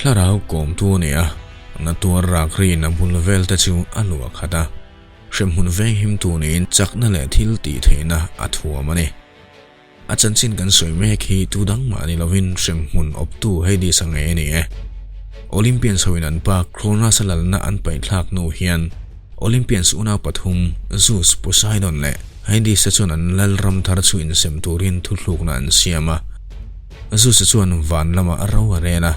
Thlarau kawmtu a ni a, na tuar rak riin a bul vel te chu a luah khat a, hremhmun venghimtu niin chakna leh thil tih theihna a thuam a ni. A chanchin kan sawi mek hi tu dang mah ni lovin hremhmun awptu Hades-a ngei a ni e. Olympians hoin an pa Cronus-a lalna an paihthlak hnu hian Olympians unau pathum Zeus, Poseidon leh Hades-te chuan an lal ram thar chu insem turin thuthlukna an siam a. Zeus-a chuan van lamah ro a rel a,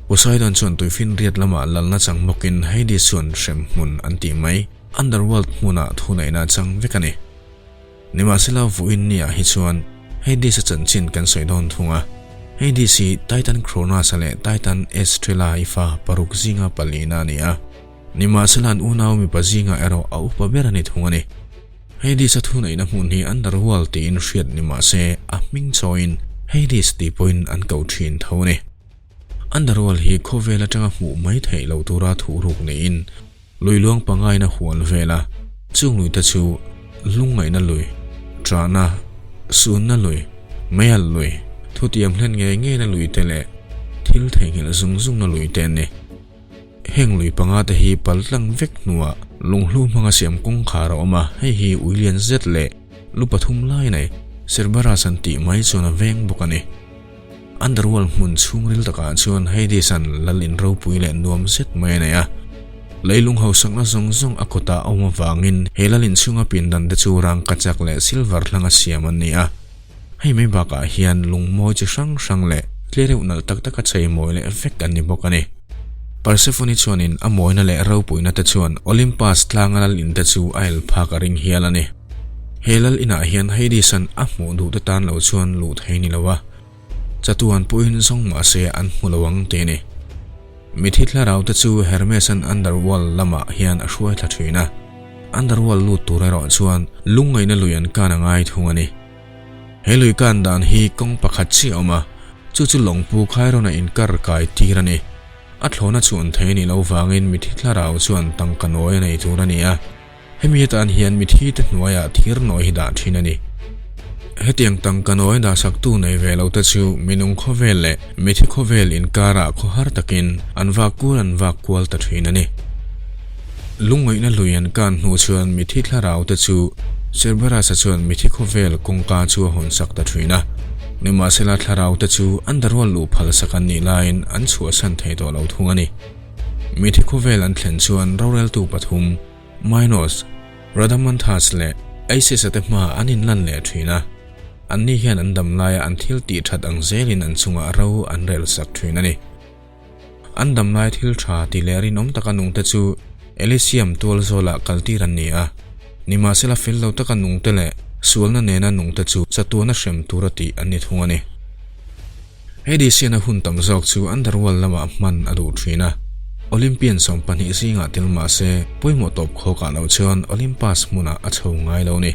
Poseidon chuan tuifinriat lamah lalna chang bawkin Hades chuan hremhmun an tih mai, Underworld hmunah thuneihna a chang vek a ni. Nimahsela vawiin ni ah hi chuan Hades-a chanchin kan sawi dawn thung a, Hades hi Titan Cronus-a leh Titan Estrella-i fa paruk zinga palina a ni a, nimahsela an unau mipa zingah erawh a upa ber a ni thung a ni. Hades-a thuneihna hmun hi Underworld tiin hriat ni mahse a hming chawiin Hades tih pawhin an ko thin tho a ni. Underworld hi khawvel atanga hmuh mai theih loh tura thuhruk niin Lui luang pangaina hual vel a, chung lui te chu lungngaihna lui, ṭahna, sunna lui, meialh lui, thutiam hlen ngei ngeina lui te leh thil theihnghilh zung zungna lui te an ni. Heng lui panga te hi pal tlang vek hnuah lunghlu hmanga siam kawngkhar a awm a, hei hi ui lian zet leh lu pathum lai nei Cerberus an tih mai chuan a veng bawk a ni. Underworld hmun chhungril takah chuan Hades-a'n lal in ropui leh nuam zet mai a nei a. Leilung hausakna zawng zawng a kawtah a awm avangin he lal inchhunga pindan te chu rangkachak leh silver hlanga siam an ni a. Hei mai bakah hian lungmawi chi hrang hrang leh tlereuh nalh tak taka cheimawi leh vek an ni bawk a ni. Persephone chuanin a mawina leh ropuina te chuan Olympus tlanga lal in te chu a el phak a ring hial a ni. He lal inah hian Hades-a'n a hmuh duh te tan lo chuan luh thei ni lo a, chatuan pawhin zawng mah se an hmu lo ang tih a ni. Mithi thlarau te chu Hermes-a'n Underworld lamah hian a hruai thla thin a, Underworld lut tur erawh chuan lungngaihna lui an kan a ngai thung a ni. He lui kan dan hi kawng pakhat chiah a awm a, chu chu lawngpu Chiron-a inkar kai tir a ni. A thlawhna chuan thei a nih loh vangin mithi thlarau chuan tangka nawi a nei tur a ni a. Hemi atan hian mithi te hnuaiah thir nawi hi dah thin a ni. Hetiang tangka nawi dahsaktu nei ve lo te chu minung khawvel leh mithi khawvel inkarah khawhar takin an vak kual an vak kual ta thin a ni. Lungngaihna lui an kan hnu chuan mithi thlarau te chu Cerberus-a chuan mithi khawvel kawngka chu a hawnsak ta thin a. Nimahsela thlarau te chu an darual luh phalsak an nih laiin an chhuahsan thei tawh lo thung a ni. Mithi khawvel an thlen chuan roreltu pathum, Minos, Rhadamanthus leh Aesis-a te hmaah an inlan leh thin a. Anni hian an dam laia an thil tih that ang zelin an chungah ro an rel sak thin a ni. An dam lai thil tha ti leh rinawm taka nungte chu Elysium tual zawlah kaltir an ni a. Nimahsela fel lo taka nungte leh sualna nena nungte chu chatuana hrem tura tih an ni thung a ni. Hades hian a hun tam zawk chu Underworld lamah hman a duh thin a, Olympian 12 zingah tel mah se pawimawh tawp khawkah lo chuan Olympus hmunah a chho ngai lo ni.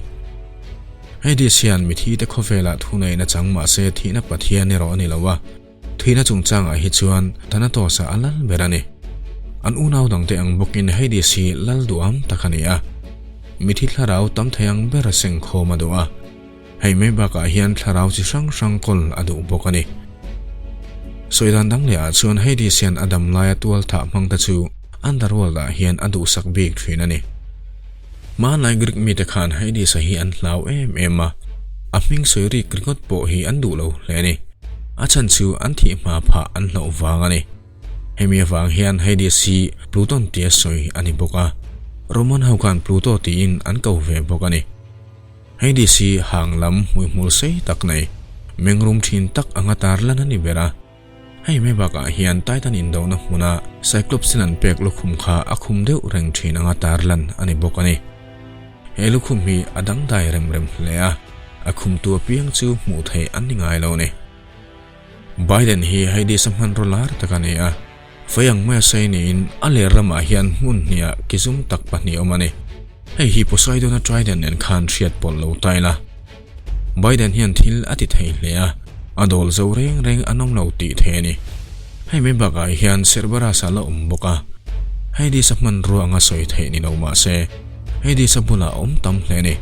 Hades hian mithite khawvelah thuneihna chang mah se thihna pathian erawh a ni lo a, thihna chungchangah hi chuan Thanatos-a a lal ber a ni. An unau dangte ang bawkin Hades hi lal duham tak a ni a, mithi thlarau tam thei ang ber a sengkhawm a duh a. Hei mai bakah hian thlarau chi hrang hrang kawl a duh bawk a ni. Sawi dan dang lehah chuan Hades hian a dam laia tual thah hmang te chu Underworld ah hian a duhsak bik thin a ni. Hmanlai Greek mite khan Hades-a hi an hlau em em a, a hming sawi rik ringawt pawh hi an duh lo hle a ni. A chhan chu an thih hma phah an hlauh vang a ni. Hemi avang hian Hades hi Pluton tia sawi a ni bawk a, Roman ho khan Pluto tiin an ko ve bawk a ni. Hades hi hang lam hmuihmul sei tak nei, mengrum thin tak anga tar lan a ni ber a. Hei mai bakah hian Titan indohna hmuna Cyclops in an pek lukhum kha a khum deuh reng thin anga tar lan a ni bawk a ni. He lukhum hi a dangdai rem rem hle a, a khumtu apiang chu hmuh theih an ni ngai lo a ni. Biden hi Hades a hmanraw lar tak a ni a, fei ang maia sei niin a ler ramah hian hmun hniah kizum tak pahnih awm a ni. Hei hi Poseidon-a trident nen khan hriat pawlh lo ta ila. Biden hian thil a ti thei hle a, a dawl zo reng reng an awm lo tih thei a ni. Hei mai bakah hian Cerberus-a la awm bawk a, Hades-a hmanrua anga sawi theih ni lo mah se, Hades-a bulah a awm tam hle a ni.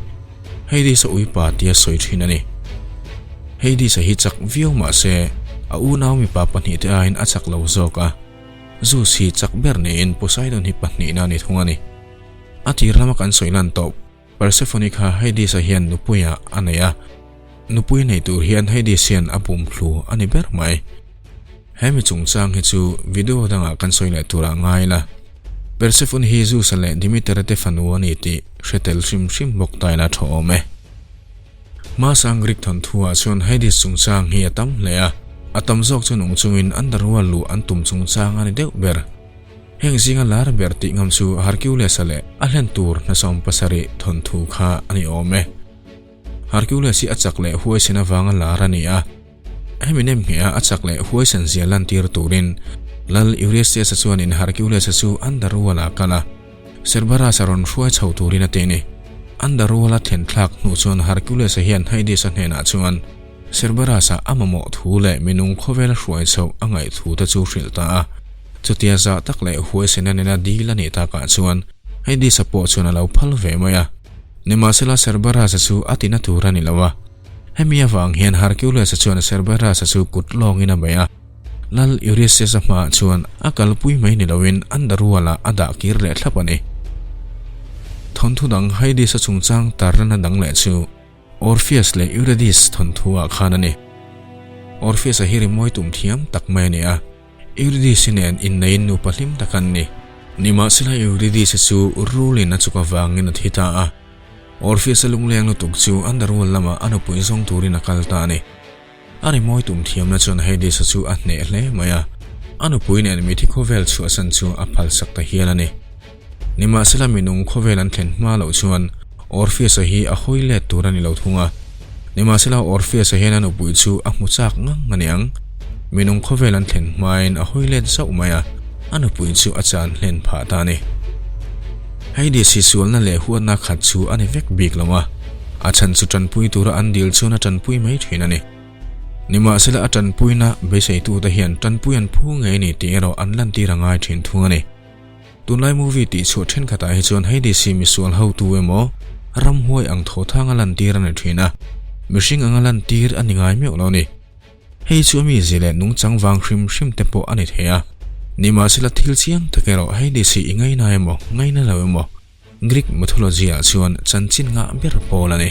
Hades-a uipa tia sawi thin a ni. Hades-a hi chak viau mah se, a unau mipa pahnihte aiin a chak lo zawk a. Zeus hi chak ber niin Poseidon hi pahnihna a ni thung a ni. A tir lama kan sawi lan tawp, Persephone kha Hades-a hian nupuiah a nei a, nupui nei tur hian Hades hian a bum thlu a ni ber mai. He mi chungchang hi chu video dangah kan sawi leh turah ngai ila. Persephone hi Zeus-a leh Demeter-a te fanu a ni tih hre tel hrim hrim bawk ta ila tha awm e. Hmasang Greek thawnthu-ah chuan Hades chungchang hi a tam hle a, a tam zawk chu nung chungin underworld luh an tum chungchang a ni deuh ber. Heng zinga lar ber tih ngam chu Hercules-a leh a hlen tur hnasawm pasarih thawnthu kha a ni awm e. Hercules hi a chak leh huaisen avanga lar a ni a. Hemi nem hmeh a a chak leh huaisen zia lantir turin Lal Eurystheus-a chuanin Hercules-a chu Underworld-ah a kal a, Cerberus-a rawn hruai chho turin a ti a ni. Underworld-a thlen thlak hnu chuan Hercules-a hian Hades-a hnenah chuan Cerberus-a a mamawh thu leh minung khawvela hruai chhoh a ngaih thu te chu hrilh ta a. Chutia zah tak leh huaisena nena dil a nih takah chuan Hades-a pawh chuan a lo phal ve mai a. Nimahsela Cerberus-a chu a tina tur a ni lo a. Hemi avang hian Hercules-a chuan Cerberus-a chu kut lawngin a bei a. Lal Eurystheus-a hmaah chuan a kalpui mai ni loin Underworld-ah a dah kir leh thlap a ni. Thawnthu dang Hades-a chungchang tarlana dang leh chu Orpheus leh Eurydice thawnthu ah khan a ni. Orpheus-a hi rimawi tum thiam tak mai a ni a, Eurydice-i nen inneiin nupa hlim tak an ni. Nimahsela Eurydice-i chu rulin a chuk avangin a thi ta a, Orpheus-a lungleng lutuk chu Underworld lamah a nupui zawng turin a kal ta a ni. A rimawi tum thiamna chuan Hades-a chu a hneh hle mai a, a nupui nen mithi khawvel chhuahsan chu a phalsak ta hial a ni. Nimahsela minung khawvel an thlen hma loh chuan Orpheus-a hi a hawi let tur a ni lo thung a. Nimahsela Orpheus-a hian a nupui chu a hmu chak ngang a niang. Minung khawvel an thlen hmain a hawi let zauh mai a, a nupui chu a chan hlen phah ta a ni. Hades hi sualna leh huatna khat chu a ni vek bik lo a, a chhan chu tanpui tura an dil chuan a tanpui mai thin a ni. Nimahsela a tanpuina beiseitute hian tanpui an phu ngei a ni tih erawh an lantir a ngai thin thung a ni. Tunlai movie tih chhuah thenkhatah hi chuan Hades hi misual hotu emaw ramhuai ang thawthang a lantir a ni thin a, mihring anga lantir a ni ngai meuh lo a ni. Hei chu a mizia leh nungchang vang hrim hrim te pawh a ni thei a. Nimahsela thil chiang tak erawh Hades hi i ngaina emaw ngaina lo emaw Greek mythology ah chuan chanchin ngah ber pawl a ni.